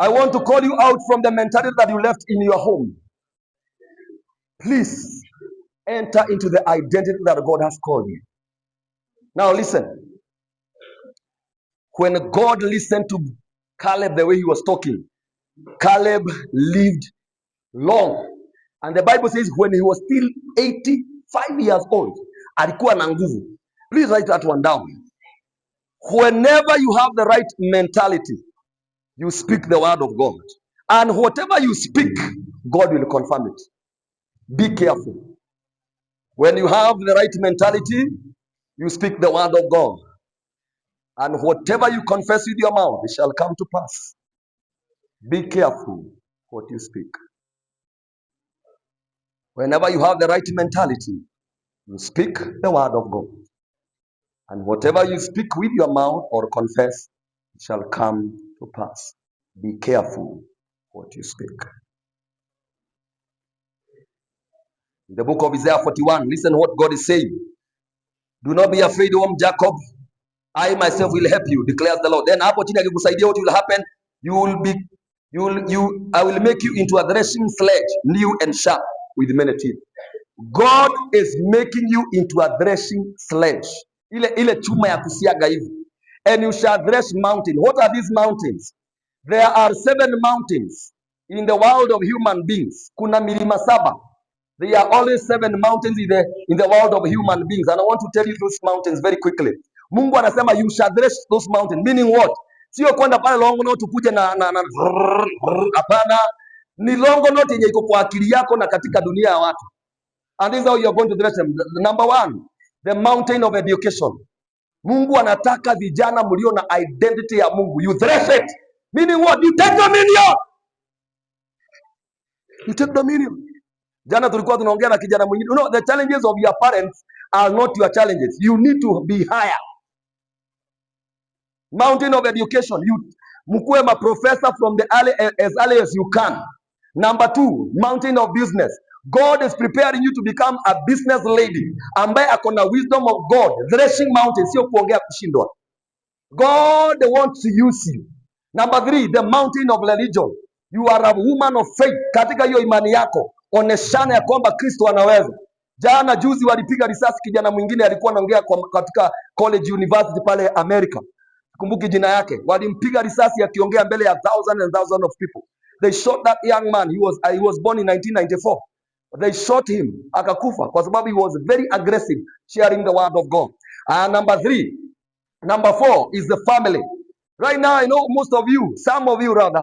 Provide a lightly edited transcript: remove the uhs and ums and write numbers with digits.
I want to call you out from the mentality that you left in your home. Please enter into the identity that God has called you. Now listen. When God listened to Caleb the way he was talking, Caleb lived long. And the Bible says when he was still 85 years old, alikuwa na nguvu. Please write that one down. Whenever you have the right mentality, you speak the word of God. And whatever you speak, God will confirm it. Be careful. When you have the right mentality, you speak the word of God. And whatever you confess with your mouth, it shall come to pass. Be careful what you speak. Whenever you have the right mentality, you speak the word of God. And whatever you speak with your mouth or confess, it shall come to pass. Be careful what you speak. In the book of Isaiah 41, listen what God is saying. Do not be afraid, O Jacob. I myself will help you, declares the Lord. Then hapo chini akikusaidia, what will happen? I will make you into a threshing sledge, new and sharp, with many teeth. God is making you into a threshing sledge. Ile chuma ya kusiaga hivi. And you shall thresh mountain. What are these mountains? There are 7 mountains in the world of human beings. Kuna milima 7. There are always 7 mountains in the world of human beings. And I want to tell you those mountains very quickly. Mungu anasema you shall thresh those mountains. Meaning what? Sio kwenda pale Longonot tukuje na hapana. Ni Longonot yenye iko kwa akili yako na katika dunia ya watu. And this is how you are going to thresh them. Number 1, the mountain of education. Mungu anataka vijana mlio na identity ya Mungu. You thresh it. Meaning what? You take dominion. You take dominion. Jana tulikuwa tunaongea na kijana mwingine. You know, the challenges of your parents are not your challenges. You need to be higher. Mountain of education. You mkuwe ma professor from as early as you can. Number 2, mountain of business. God is preparing you to become a business lady ambaye akona wisdom of God. Threshing mountain, sio kuongea kushindwa. God wants to use you. Number 3, the mountain of religion. You are a woman of faith. Katika hiyo imani yako, oneshana ya kwamba Kristo anaweza. Jana juzi walipiga risasi kijana mwingine alikuwa anaongea katika college university pale America. Kumbuki jina yake. Walimpiga risasi akiongea mbele ya thousands and thousands of people. They shot that young man. He was born in 1994. They shot him, akakufa kwa sababu he was very aggressive sharing the word of God. And number 4 is the family. Right now, I know most of you, some of you rather,